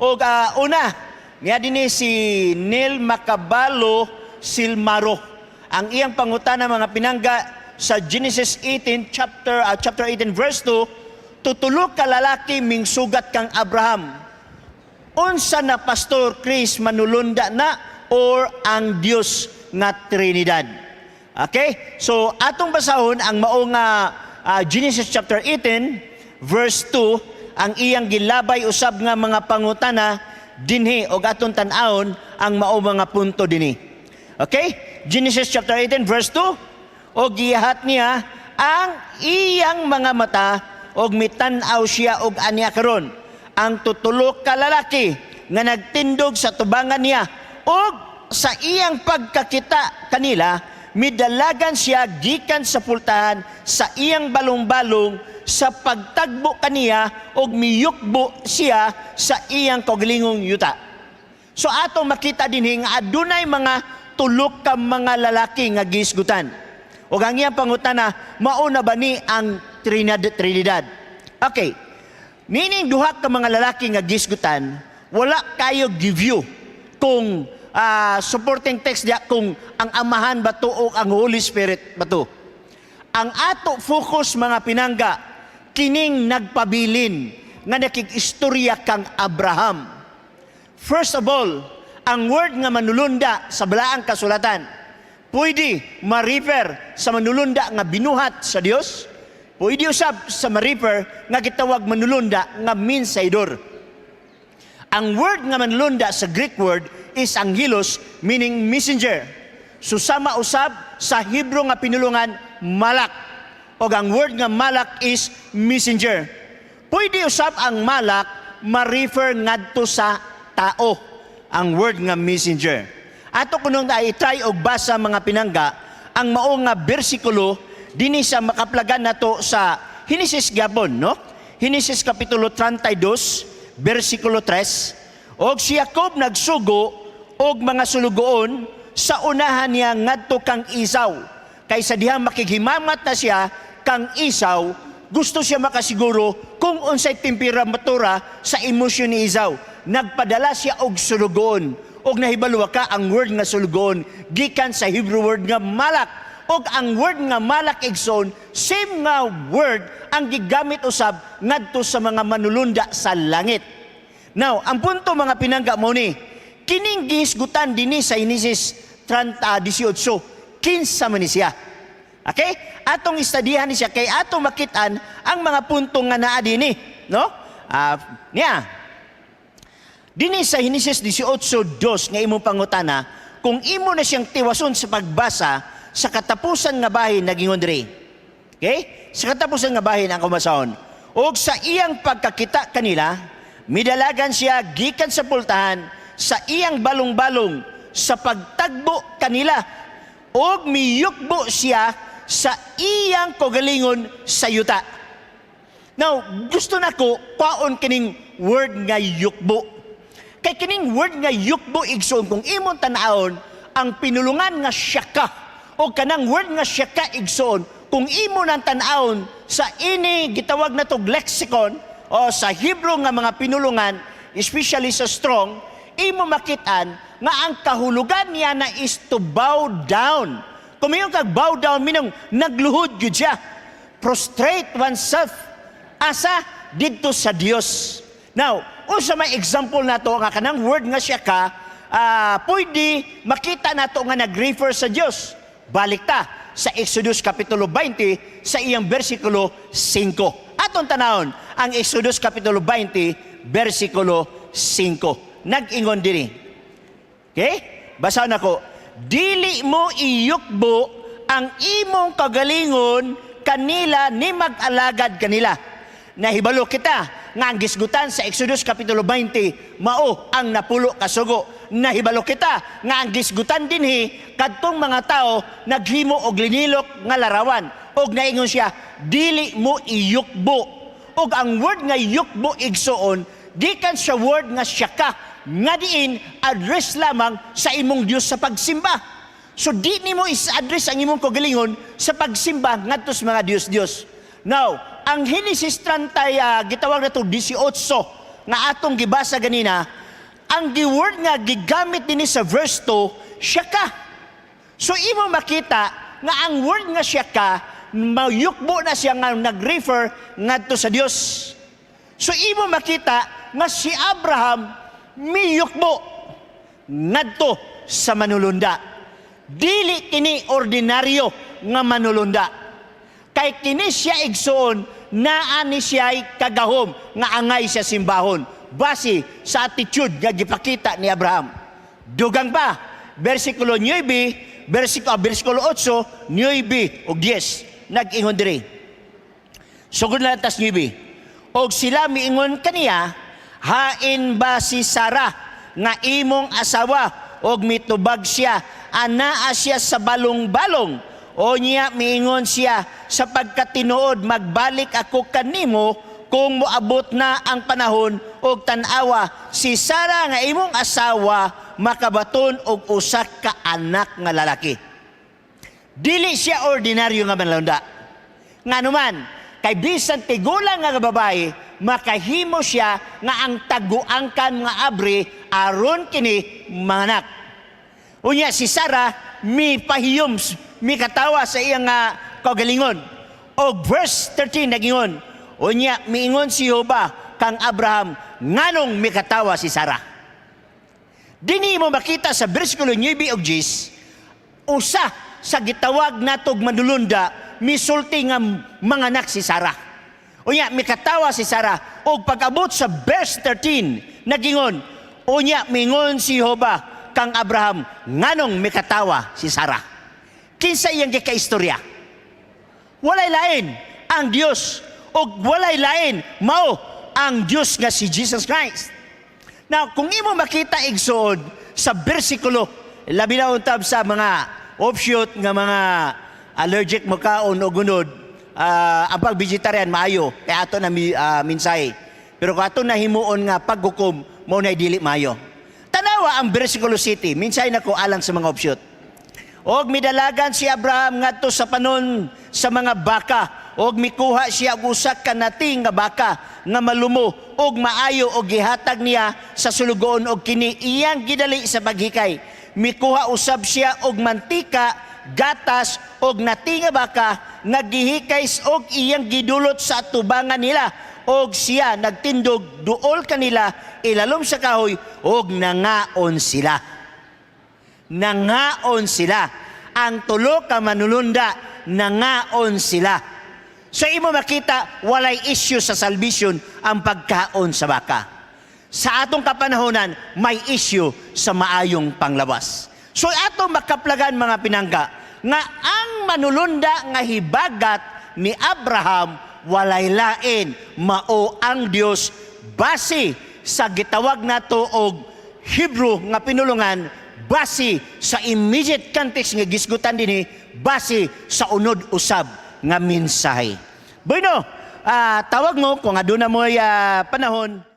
Og una, niya dinhi si Neil Macabalo Silmaro. Ang iyang pangutana, mga pinangga, sa Genesis 18 chapter 18 verse 2, tutulo ka lalaki mingsugat kang Abraham. Unsa na, Pastor Chris, manulunda na or ang Dios nga Trinidad? Okay? So atong basahon ang mao nga Genesis chapter 18 verse 2, ang iyang gilabay usab nga mga pangutana dinhi, og atong tan-awon ang mao mga punto dinhi. Okay? Genesis chapter 18 verse 2, og giyahat niya ang iyang mga mata og mitan-aw siya, og aniya karon ang tutulo ka lalaki nga nagtindog sa tubangan niya, og sa iyang pagkakita kanila, midalagan siya gikan sa pultahan sa iyang balong-balong sa pagtagbo kaniya, og miyukbo siya sa iyang kaugalingong yuta. So ato makita dinhi nga adunay mga tulo ka mga lalaki nga gisgutan. Og ang iyang pangutana, mao na ba ni ang Trinidad? Okay. Meaning duha ka mga lalaki nga gisgutan, wala kayo give you kung supporting text diya kung ang Amahan ba to o ang Holy Spirit ba to. Ang ato focus, mga pinangga, kining nagpabilin nga nakig-istorya kang Abraham. First of all, ang word nga manulunda sa Balaang Kasulatan, pwede ma-refer sa manulunda nga binuhat sa Dios, pwede usab sa ma-refer nga gitawag manulunda nga mensaydor. Ang word nga manulunda sa Greek word is angelos, meaning messenger. Susama usab sa Hebrew nga pinulungan malak. Og ang word nga malak is messenger. Pwede usab ang malak ma-refer ngadto sa tao, ang word nga messenger. Ato kunong ay try og basa, mga pinangga, ang mao nga bersikulo dinhi sa makaplagan nato sa Henesis gyapon, no? Henesis kapitulo 32 bersikulo 3. Og si Jacob nagsugo og mga sulugoon sa unahan niya ngadto kang Esau. Kay sa dihang makighimamat na siya kang Esau, gusto siya makasiguro kung unsay temperatura sa emosyon ni Esau. Nagpadala siya og sulugoon. Og nahibalo ka, ang word nga sulugoon gikan sa Hebrew word nga malak. Og ang word nga malak, igsoon, same nga word ang gigamit usab ngadto sa mga manulunda sa langit. Now, ang punto, mga pinangga, mo ni, kining gihisgutan dinhi sa Genesis 30, 18, kinsa man ni siya? Okay? Atong istadihan ni siya kay atong makitaan ang mga punto nga naa dinhi, no? Niya. Dinhi sa Genesis 18:2 nga imong pangutana, kung imo na siyang tiwason sa pagbasa, sa katapusan nga bahin nagingon diri. Okay? Sa katapusan nga bahin ang kumasahon. Og sa iyang pagkakita kanila, midalagan siya gikan sa pultahan sa iyang balong-balong sa pagtagbo kanila, og miyukbo siya sa iyang kaugalingon sa yuta. Now, gusto nako kwaon kining word nga yukbo. Kay kining word nga yukbo, igsoon, kung imong tan-awon ang pinulungan nga shaka, o kanang word nga shaka, igsoon, kung imo nang tan-awon sa ini gitawag na tog lexicon o sa Hebrew nga mga pinulungan, especially sa Strong, imo makitaan nga ang kahulugan niya na is to bow down. Kung mayon kag bow down, minong nagluhod gyud siya. Prostrate oneself. Asa? Didto sa Dios. Now, unsa may example nato nga kanang word nga shaka, pwede makita nato nga nag-refer sa Dios? Balik ta sa Exodus kapitulo 20 sa iyang bersikulo 5. Atong tanawon ang Exodus kapitulo 20 bersikulo 5. Nag-ingon dinhi. Okay? Basahon nako. "Dili mo iyukbo ang imong kagalingon kanila ni mag-alagad kanila." Nahibalo kita nga ang gisgutan sa Exodus kapitulo 20 mao ang napulo ka sugo. Nahibalo kita nga ang gisgutan dinhi kadtong mga tao naghimo og linilok nga larawan, og naingon siya, "Dili mo iyukbo." Og ang word nga yukbo, igsoon, gikan sa word nga shaka nga diin address lamang sa imong Dios sa pagsimba. So di nimo is-address ang imong kaugalingon sa pagsimba ngadto sa mga Dios-Dios. Now, ang Genesis 30, gitawag na to 18, nga atong gibasa ganina, ang gi-word nga gigamit dinhi sa verse 2, "siya ka." So imo makita nga ang word nga "siya ka", mayukbo na siya nga nag-refer ngadto sa Dios. So imo makita nga si Abraham miyukbo ngadto sa manulunda. Dili kini ordinaryo nga manulunda. Kay kini siya, igsoon, naa ni siya kagahom nga angay siya simbahon base sa attitude nga gipakita ni Abraham. Dugang pa, versikulo 9, versikulo 8, 9 ug 10, nag-ingon diri. Sugod na tas 9. Og sila miingon kaniya, "Hain ba si Sara nga imong asawa?" Og mitubag siya, "Anaa siya sa balong-balong." O niya miingon siya, "Sapagkat tinuod magbalik ako kanimo kung moabot na ang panahon, og tan-awa, si Sara nga imong asawa makabaton og usa ka anak nga lalaki." Dili siya ordinaryo nga manlunda. Ngano man, kay bisan tigulang nga babae, makahimo siya nga ang taguangkan nga abri aron kini manganak. Unya si Sarah mi pahiyom, mi katawa sa iyang nga kaugalingon. Og verse 13 nagingon, unya miingon si Jehova kang Abraham, "Nganong mikatawa si Sarah?" Dini mo makita sa bersikulo 9 ug 10, usa sa gitawag natog manulunda misulti nga manganak si Sarah. Unya mikatawa si Sarah, og pag-abot sa verse 13 nagingon, unya mingon si Jehova kang Abraham, "Nganong mikatawa si Sarah?" Kinsa iyang gikaistorya? Walay lain ang Dios, og walay lain mao ang Dios nga si Jesus Christ. Now, kung imo makita, igsoon, sa bersikulo, labi na untab sa mga offshoot nga mga allergic mo kaon o gunod, ang pag-vegetarian maayo, kaya ato na minsay. Pero kung ato nahimuon nga paghukom, mao na dili maayo. Tanawa ang bersikulo 7, minsay na ko alang sa mga offshoot. Og midalagan si Abraham ngadto sa panon sa mga baka, og mikuha siya og usa ka nating nga baka nga malumo og maayo, og gihatag niya sa sulugoon, og kini iyang gidali sa paghikay. Mikuha usab siya og mantika, gatas og nati nga baka nga gihikay, og iyang gidulot sa atubangan nila, og siya nagtindog duol kanila ilalom sa kahoy, og nangaon sila. Nangaon sila. Ang tulo ka manulunda, nangaon sila. So imo makita, walay issue sa salvation ang pagkaon sa baka. Sa atong kapanahonan, may issue sa maayong panglawas. So ato makaplagan, mga pinangga, nga ang manulunda nga hibagat ni Abraham, walay lain mao ang Dios base sa gitawag nato og Hebrew nga pinulungan, base sa immediate context nga gisgutan dinhi, base sa unod usab nga mensahe. Bueno, tawag mo kung aduna mo panahon.